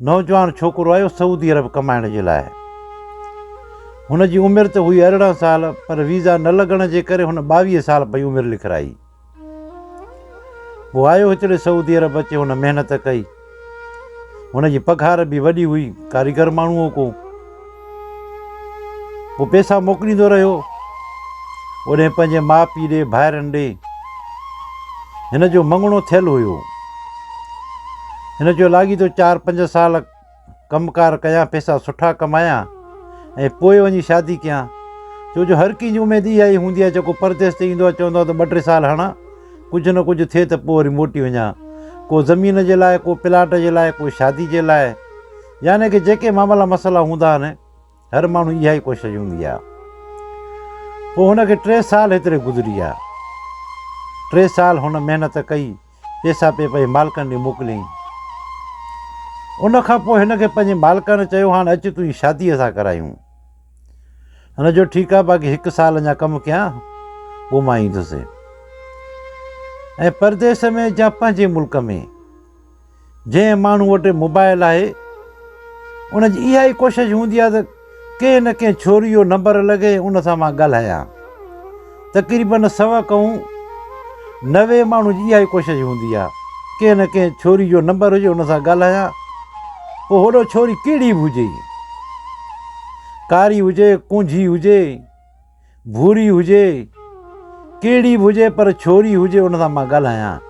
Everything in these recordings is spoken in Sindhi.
نوجوان ڇوڪرو آيو سعودي عرب ڪمائڻ جي لاء. هن جي عمر ته هئي 18 سال پر ويزا نه لڳڻ جي ڪري هن 22 سال پئي عمر لکرائي. پوء آيو هتڙي سعودي عرب اچي هن محنت ڪئي. هن جي پگهار به وڏي هئي، ڪاريگر ماڻهو هو ڪو. پوء پئسا موڪليندو رهيو اوڏي پنهنجي ماء پيء ڏي، ڀائرن ڏي. هن جو مڱڻو ٿيل هيو. هن چيو لاڳيتو چار پنج سال ڪم ڪار ڪيان، پئسا سٺا ڪمايان ۽ پوء وڃي شادي ڪيان. ڇو جو هر ڪنهن جي اميد اها ئي هوندي آهي جيڪو پرديس تي ايندو آهي چوندو آهي ته ٻه ٽي سال هڻان ڪجهه نه ڪجهه ٿئي ته پوء وري موٽي وڃان. ڪو زمين جي لاء، ڪو پلاٽ جي لاء، ڪو شادي جي لاء. يعني ڪه جيڪي معاملا مسئلا هوندا آهن هر ماڻهو اها ئي ڪوشش هوندي آهي. پوء هن کي ٽي سال هيتري گذري ويا. ٽي سال هن محنت ڪئي. پيسا پئي پنهنجي مالڪن ڏي موڪليائين. ان کان پوء هن کي پنهنجي مالڪن چيو هاڻ اچ تنهنجي شادي اسان ڪرايون. هن چيو ٺيڪ آهي باقي هڪ سال اڃا ڪم ڪيان پوء مان ايندس. ۽ پرديس ۾ يا پنهنجي ملڪ ۾ جنهن ماڻهو وٽ موبائل آهي ان جي اها ئي ڪوشش هوندي آهي ته ڪنهن نه ڪنهن ڇوري جو نمبر لڳي ان سان مان ڳالهايان. تقريبن سو کان 90 ماڻهو جي اها ئي ڪوشش هوندي آهي ڪنهن نه ڪنهن ڇوري جو نمبر هجي ان سان ڳالهايان. پوء هوڏو ڇوري ڪهڙي به هجي، ڪاري هجي، ڪونجهي هجي، ڀوري هجي، ڪهڙي به هجي پر ڇوري هجي ان سان مان ڳالهايان.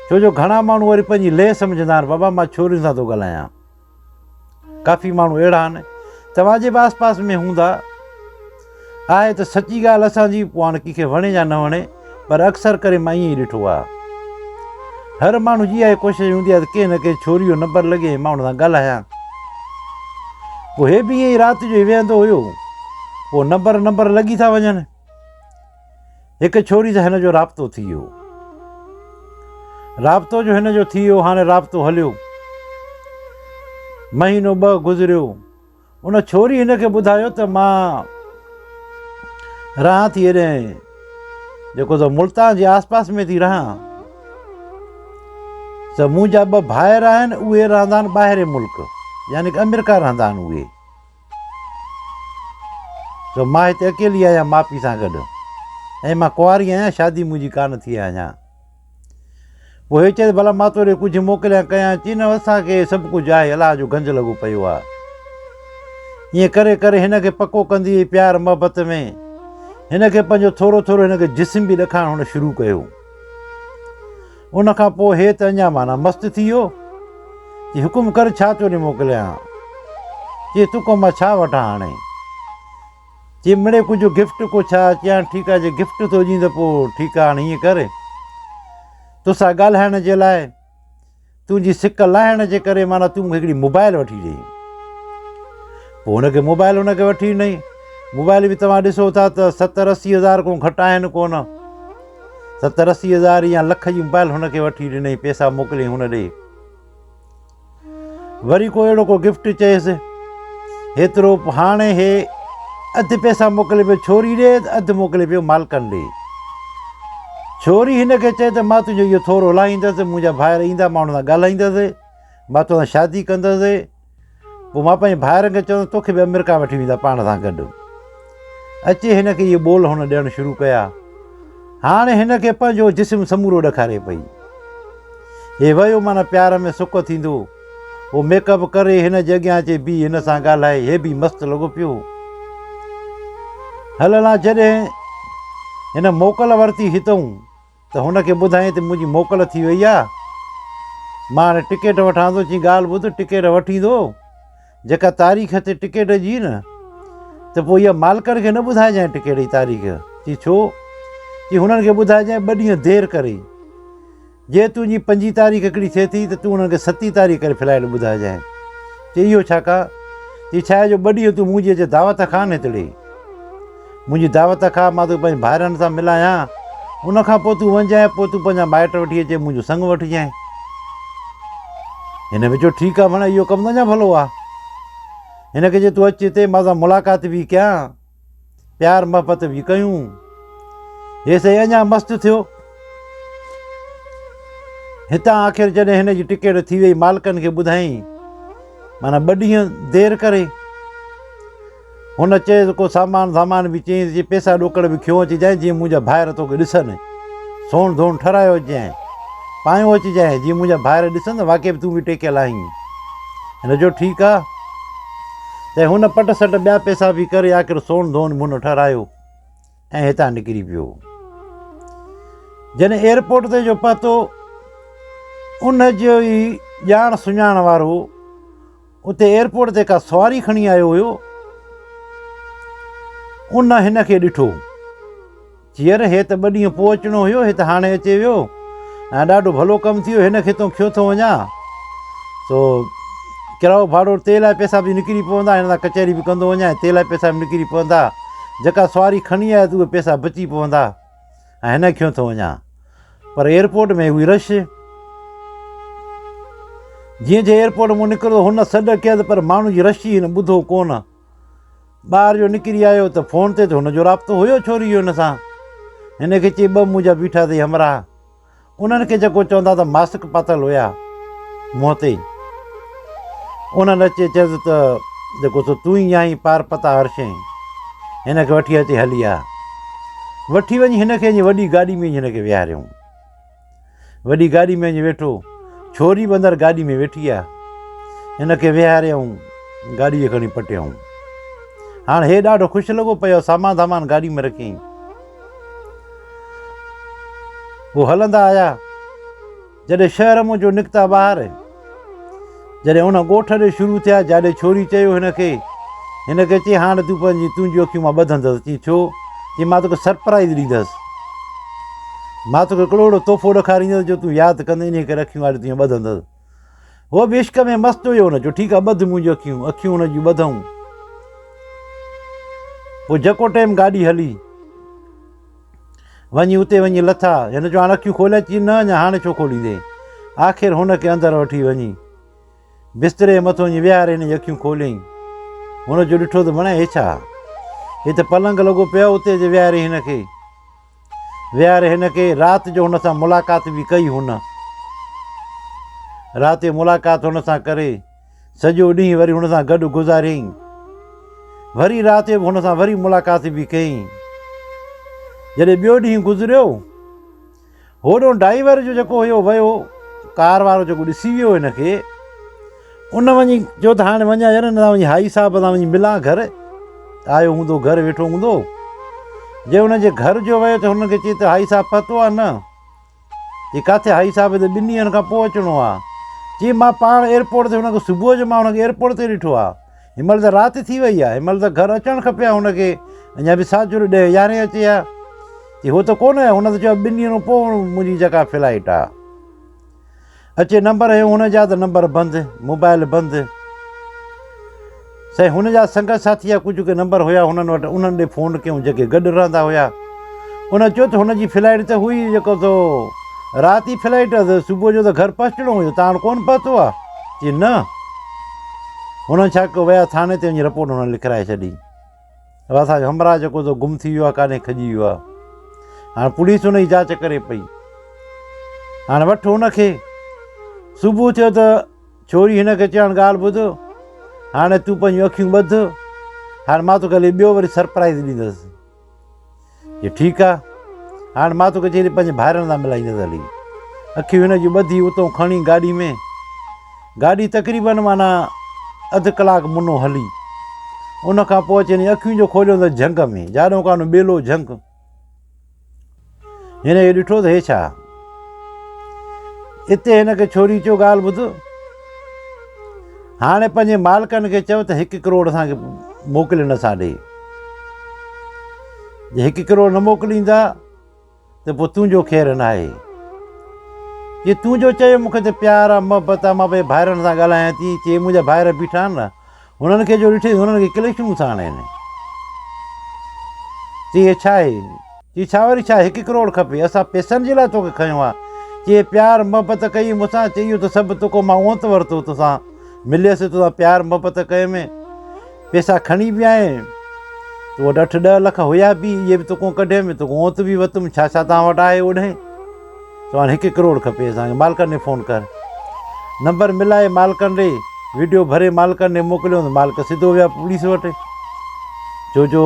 ڇو جو گهڻا ماڻهو وري پنهنجي لئه سمجهندا آهن بابا مان ڇورين سان ٿو ڳالهايان. ڪافي ماڻهو اهڙا آهن توهان جي به آس پاس ۾ هوندا. آهي ته سچي ڳالهه اسان جي پوء هاڻ ڪنهن کي وڻي يا نه وڻي پر اڪثر ڪري مان ائين ئي ڏٺو آهي. هر ماڻهو جي اها ڪوشش هوندي آهي ته ڪنهن نه ڪنهن ڇوري جو نمبر لڳي ۽ مان ان سان ڳالهايان. پوء هي به ائين ئي رات جو ئي ويهندو هيو. پوء نمبر نمبر لڳي ٿا وڃن. هڪ ڇوري سان هن جو رابطو ٿي ويو. رابطو جو هن جو ٿي ويو هاڻي رابطو هليو. مهينو ٻه گذريو. ان ڇوري هن کي ٻڌايو ته مان رهان ٿي هيڏي جيڪو ته ملتان جي آس پاس ۾ ٿي رهان ته منهنجا ٻه ڀائر آهن اهي رهندا آهن ٻاهرين ملڪ يعني ڪه آمريڪا رهندا آهن اهي ته مان هتي اڪيلي آهيان ماء پيء سان گڏ ۽ مان ڪنواري آهيان شادي منهنجي ڪانه ٿي آهي اڃا پوء هي چئي ته ڀلا مان تو ڏي ڪجهه موڪليان ڪيان؟ چي نه اسان کي سڀ ڪجهه آهي، الله جو گنج لڳو پيو آهي. ائين ڪري ڪري هن کي پڪو ڪندي وئي پيار محبت ۾ هن کي پنهنجو ٿورو ٿورو هن کي جسم به ڏکائڻ هن شروع ڪيو. ان کان پوء هي ته اڃا معنيٰ مست ٿي ويو. چي حڪم ڪر ڇا تو ڏي موڪليان؟ چي تو کان مان ڇا وٺان هاڻي؟ چي مڙئي ڪجهه گفٽ ڪو ڇا؟ چيائين ٺيڪ آهي جي گفٽ ٿو ڏين ته پوء ٺيڪ آهي هاڻي ائين ڪر توسان ڳالهائڻ جي لاء تنهنجي سڪ لاهڻ جي ڪري معنيٰ تون مونکي هڪڙي موبائل وٺي ڏي. پوء هن کي موبائل هن کي وٺي ڏنائين. موبائل به توهان ڏسو ٿا ته ستر اسي هزار کان گهٽ آهن ڪونه. ستر اسي هزار يا لک جي موبائل هن کي وٺي ڏنائين پيسا موڪليائين هن ڏي. وري ڪو اهڙو ڪو گفٽ چيس هيترو هاڻي هي اڌ پئسا موڪلي پيو ڇوري ڏي ته اڌ موڪلي پيو مالڪن ڏي. ڇوري هن کي چئي ته مان تنهنجو اهو ٿورو لاهيندس منهنجا ڀائر ايندا مان انهن سان ڳالهائيندس مان توسان شادي ڪندس پوء مان پنهنجي ڀائرن کي چوندس توکي به آمريڪا وٺي ويندا پاڻ سان گڏ. اچي هن کي اهي ٻول هن ڏيڻ شروع ڪيا. هاڻي هن کي پنهنجو جسم سمورو ڏکاري پئي. هي ويو معنيٰ پيار ۾ سڪ ٿيندو. هو ميڪ اپ ڪري هن جي اڳيان اچي بيهي هن سان ڳالهائي هي به مست لڳو پيو. هل هلان جڏهن هن موڪل ورتي هتئون ته هن کي ٻڌائين ته منهنجي موڪل ٿي وئي آ مان هاڻي ٽڪيٽ وٺان ٿو چيائين ڳالهه ٻڌ ٽڪيٽ وٺيندو جيڪا تاريخ تي ٽڪيٽ جي نه ته پوء اها مالڪن کي نه ٻڌائجانء ٽڪيٽ جي تاريخ چي ڇو چي هنن کي ٻڌائجانء ٻه ڏينهن دير ڪري جي تنهنجي پنجين تاريخ هڪڙي ٿئي ٿي ته تون انهن کي ستين تاريخ ڪري فلائيٽ ٻڌائجانء. چي اهو ڇا ڪا؟ چي ڇا آهي جو ٻه ڏينهن تون منهنجي اچي دعوت کاء نه هتڙي. منهنجي دعوت کاء، مان توکي پنهنجي ڀائرن سان ملايان، ان کان پوء تون وڃجانء، پوء تون پنهنجا مائٽ وٺي اچي منهنجو سڱ وٺجانء. هن به چيو ٺيڪ آهي ڀڻ اهو ڪم ته اڃا ڀلو آهي. هن کي چي تون اچ هتي مان سان ملاقات به ڪيان. پيار محبت به ڪيون. هي سائين اڃا مست ٿيو. هتان آخر جڏهن هن جي ٽڪيٽ ٿي وئي مالڪن کي ٻڌائين معنيٰ ٻه ڏينهن دير ڪري. هن چيس ڪو سامان سامان به چيائينس چي پئسا ڏوڪڙ به کنيو اچجانء جيئن منهنجا ڀائر توکي ڏسن. سون ڌون ٺهرايو اچجانء. پايو اچجانء جيئن منهنجا ڀائر ڏسن ته واقعي به تون به ٽيڪيل آهين. هن چيو ٺيڪ آ. ته هن پٽ سٽ ٻيا پئسا به ڪري آخر سون ڌون به هن ٺهرايو ۽ هتان نڪري پيو. جڏهن ايئرپورٽ تي جو پهتو ان جو ئي ڄاڻ سڃاڻ وارو اتي ايئرپورٽ تي ڪا سواري کڻي آيو هيو. ان هن کي ڏٺو. چيئر هي ته ٻه ڏينهن پوء اچڻو هيو، هي ته هاڻي اچي ويو ۽ ڏاڍو ڀلو ڪم ٿي ويو، هن کي تون کيو ٿو وڃان. سو ڪرايو ڀاڙو تيل لاء پئسا به نڪري پوندا، هن سان ڪچهري به ڪندو وڃان ۽ تيل لاء پئسا به نڪري پوندا. جيڪا سواري کڻي آيو ته اهي پئسا بچي پوندا ۽ هن کي کيو ٿو وڃان. پر ايئرپورٽ ۾ هئي رش. جيئن جي ايئرپورٽ مون نڪرندو هن سڏ ڪيس پر ماڻهن جي رش ئي هن ٻڌو ڪونه. ٻاهر جو نڪري آيو ته فون تي ته هن جو رابطو هيو ڇوري جو هن سان. هن کي چئي ٻه منهنجا بيٺا اٿئي همراهه. انهن کي جيڪو چوندا ته ماسڪ پاتل هيا منهن تي. انهن اچي چيس ته جيڪو سو تون ئي آهين پار پتا هر شيء. هن کي وٺي اچي هلي آ. وٺي وڃي هن کي وڃي وڏي گاڏي ۾ هن کي ويهاريائون. وڏي گاڏي ۾ وڃي ويٺو. ڇوري به اندر گاڏي ۾ ويٺي آ. هن کي ويهاريائون، گاڏي کي کڻي پٽيائون. هاڻ هي ڏاڍو خوش لڳو پيو، سامان سامان گاڏي ۾ رکيائين. هو هلندا آيا. جڏهن شهر منهنجو نڪتا ٻاهر، جڏهن ان ڳوٺ ڏي شروع ٿيا، جاڏي ڇوري چيو هن کي، هن کي چي هاڻ تون پنهنجي تنهنجون اکيون مان ٻڌندس، چي ڇو؟ چي مان توکي سرپرائيز ڏيندس، مان توکي هڪڙو اهڙو تحفو ڏيکاريندس جو تون ياد ڪندين، انهيء ڪري اکيون هاڻي تنهنجون ٻڌندس. هو به عشق ۾ مست هيو، هن چيو ٺيڪ آهي ٻڌ منهنجون اکيون، اکيون هن جون ٻڌئون. پوء جيڪو ٽيم گاڏي هلي. وڃي اتي وڃي لٿا. هن چيو هاڻ اکيون کوليان؟ چي نه اڃا هاڻي ڇو کوليندين؟ آخر هن کي اندر وٺي وڃي بستري جي مٿو وڃي ويهاري هن جون اکيون کوليائين. هن جو ڏٺو ته بڻائي هي ڇا؟ هي ته پلنگ لڳو پيو آهي اتي اچي ويهاري هن کي. ويهاري هن کي رات جو هن سان ملاقات به ڪئي هن. رات جو ملاقات هن سان ڪري سڄو ڏينهن وري هن سان گڏ گذاريائين. وري رات جو به هن سان وري ملاقات به ڪيائين. جڏهن ٻيو ڏينهن گذريو، هوڏو ڊرائيور جو جيڪو هيو ويو، ڪار وارو جيڪو ڏسي ويو هن کي، ان وڃي چيو ته هاڻي وڃان يار هن سان وڃي هائي صاحب سان وڃي ملان گهر آيو هوندو گهر ويٺو هوندو. جي هن جي گهر جو ويو ته هن کي چئي ته هائي صاحب پهتو آهي نه؟ چي ڪاٿي هائي صاحب هتي ٻن ڏينهن کان پوء اچڻو آ. چي مان پاڻ ايئرپورٽ تي هن کي صبح جو مان هن کي ايئرپورٽ تي ڏٺو آ. هن مهل ته رات ٿي وئي آ. هن مهل ته گهر اچڻ کپي ها هن کي. اڃا به ساجهر ڏهه يارهين اچي ها. چي هو ته ڪونه آيو. هن ته چيو ٻن ڏينهن کان پوء منهنجي جيڪا فلائيٽ آ. اچي نمبر هنيو هن جا ته نمبر بند، موبائل بند. سائين هن جا سنگت ساٿي يا ڪجهه ڪي نمبر هيا هنن وٽ انهن ڏي فون ڪيون جيڪي گڏ رهندا هيا. ان چيو ته هن جي فلائيٽ ته هئي جيڪو سو رات ئي فلائيٽ هئس صبح جو ته گهر پهچڻو هيو ته هاڻ ڪونه پهتو آ؟ چي نه. هنن ڇا ڪيو ويا ٿاڻي تي وڃي رپورٽ هنن لکرائي ڇڏي. ته اسان جو همراهه جيڪو سو گم ٿي ويو آ ڪاڏي کڄي ويو آ. هاڻ پوليس ان جي جاچ ڪري پئي. هاڻ وٺ هن کي. صبح ٿيو ته ڇوري هن کي چيو هاڻ ڳالهه ٻڌ، هاڻي تون پنهنجون اکيون ٻڌ، هاڻ مان توکي هلي ٻيو وري سرپرائيز ڏيندس. چي ٺيڪ آ، هاڻ مان توکي چئي پنهنجي ڀائرن سان ملائيندس هلي. اکيون هن جون ٻڌي اتو کڻي گاڏي ۾، گاڏي تقريبن معنيٰ اڌ ڪلاڪ منو هلي. ان کان پوء اچي هن اکيون جو کوليو ته جهنگ ۾، جاڏو ڪانو ٻيلو جهنگ. هن اهو ڏٺو ته هي ڇا؟ اتي هن کي ڇوري چيو ڳالهه ٻڌ، هاڻي پنهنجي مالڪن کي چئو ته هڪ ڪروڙ اسان کي موڪلين اسان ڏي. جي هڪ ڪروڙ نه موڪليندا ته پوء تنهنجو خير ناهي. جي تون جو چيو مون کي ته پيار آ محبت آ مان پنهنجي ڀائرن سان ڳالهايان ٿي، چي منهنجا ڀائر بيٺا آهن نه هنن کي جو ڏٺئي هنن کي ڪليشون ساڻ آهن. چي هي ڇا آهي؟ چي ڇا وري ڇا هڪ ڪروڙ کپي اسان پئسن جي لاء توکي کنيو آهي. چي پيار محبت ڪئي مون سان چي اهو ته سڀ توکان مان اونت ورتو توسان مليس توسان پيار محبت ڪيم پئسا کڻي به آئين تو وٽ اٺ ڏهه لک هيا به اهي به توکان ڪڍيم توکان اونت به ورتم ڇا ڇا توهان وٽ آهي اوڏهين. تو هاڻي هڪ ڪروڙ کپي اسان کي مالڪن ڏي فون ڪر. نمبر ملائي مالڪن ڏي وڊيو ڀري مالڪن ڏي موڪليو ته مالڪ سڌو ويا پوليس وٽ ڇو جو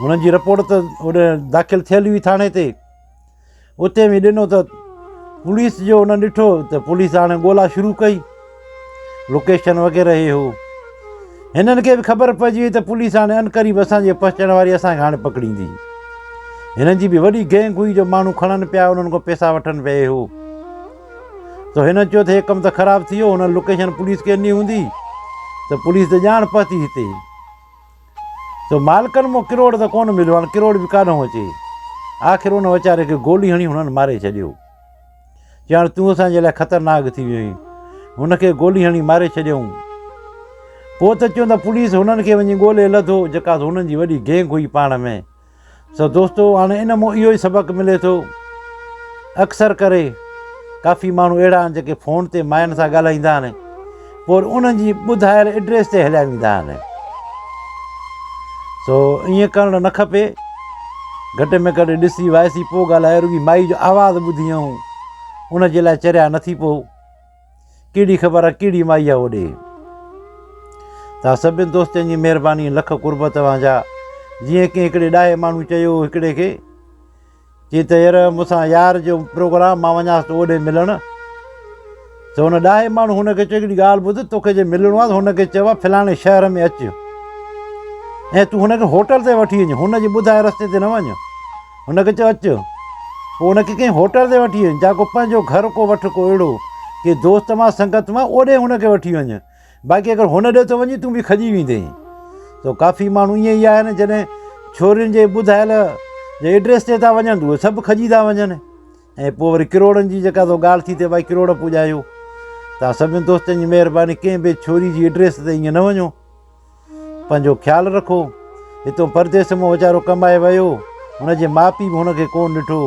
هنن جي رپورٽ ته هوڏي داخل ٿيل هئي ٿاڻي تي اتي به ڏنو ته پوليس جو هن ڏٺو ته پوليس هاڻي ڳولا شروع ڪئي لوڪيشن وغيره هي هو هنن کي به خبر پئجي وئي ته پوليس هاڻي انقريب اسان جي پهچڻ واري اسان کي هاڻي پڪڙيندي هنن جي به وڏي گينگ هئي جو ماڻهو کڻن پيا انهن کان پيسا وٺن پيا هي هو ته هنن چيو ته هي ڪم ته خراب ٿي ويو هنن لوڪيشن پوليس کي ڏني هوندي ته پوليس ته ڄاڻ پهتي هتي سو مالڪن مان ڪروڙ ته ڪونه مليو، هاڻ ڪروڙ به ڪاڏهون اچي. آخر ان ويچاري کي گولي هڻي هنن ماري ڇڏيو. چي هاڻ تون اسان جي لاء خطرناڪ ٿي ويو آهين. هن کي گولي هڻي ماري ڇڏيائون. پوء ته چون ته پوليس هنن کي وڃي ڳولي لڌو، جيڪا هنن جي وڏي گينگ هئي پاڻ ۾. سو دوستو هاڻي ان مون اهو ئي سبق ملي ٿو اڪثر ڪري ڪافي ماڻهو اهڙا آهن جيڪي فون تي ماين سان ڳالهائيندا آهن پوء انهن جي ٻڌايل ايڊريس تي هليا ويندا آهن سو ائين ڪرڻ نه کپي گهٽ ۾ گهٽ ڏسي وائسي پوء ڳالهايو رڳي مائي جو آواز ٻڌي ۽ ان جي لاء چريا نه ٿي پو ڪهڙي خبر آ ڪهڙي مائي آ اوڏي. توهان سڀن دوستن جي مهرباني لک قرب توهان جا. جيئن ڪنهن هڪڙي ڏاهي ماڻهو چيو هو هڪڙي کي چي ته ير مون سان يار جو پروگرام مان وڃانس ٿو اوڏي ملڻ ته ان ڏاهي ماڻهو هن کي چيو هڪڙي ڳالهه ٻڌ توکي جي ملڻو آ ته هن کي چئو فلاڻي شهر ۾ اچ ۽ تون هن کي هوٽل تي وٺي وڃ هن جي ٻڌائي رستي تي نه وڃ هن کي چيو اچ. پوء هن کي ڪنهن هوٽل تي وٺي وڃ جا ڪو پنهنجو گهر ڪو وٺ ڪو اهڙو ڪي دوست مان سنگت مان اوڏي هن کي وٺي وڃ باقي اگر هن ڏي ٿو وڃين تون به کڄي ويندين. سو ڪافي ماڻهو ائين ئي آهن جڏهن ڇورين جي ٻڌايل جي ايڊريس تي ٿا وڃن ته اهي سڀ کڄي ٿا وڃن ۽ پوء وري ڪروڙن جي جيڪا سو ڳالهه ٿي ٿئي ڀائي ڪروڙ پڄايو. تان سڀني دوستن جي مهرباني ڪنهن به ڇوري جي ايڊريس تي ائين نه وڃو. پنهنجو خيال رکو. هتون پرديس مان ويچارو ڪمائي ويو. هن جي ماء پيء به هن کي ڪونه ڏٺو.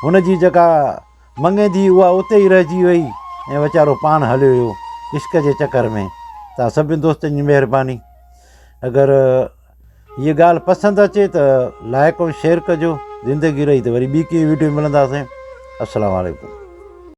هن جي جيڪا مڱيندي اها اتي ئي رهجي وئي ۽ ويچارو پاڻ هليو ويو عشق جي چڪر ۾. توهان سڀني دوستن جي مهرباني. اگر هيء ڳالهه پسند اچي ته لائڪ ۽ شيئر ڪجو. زندگي رهي ته وري ٻي ڪنهن وڊيو ۾ ملنداسين. السلام عليڪم.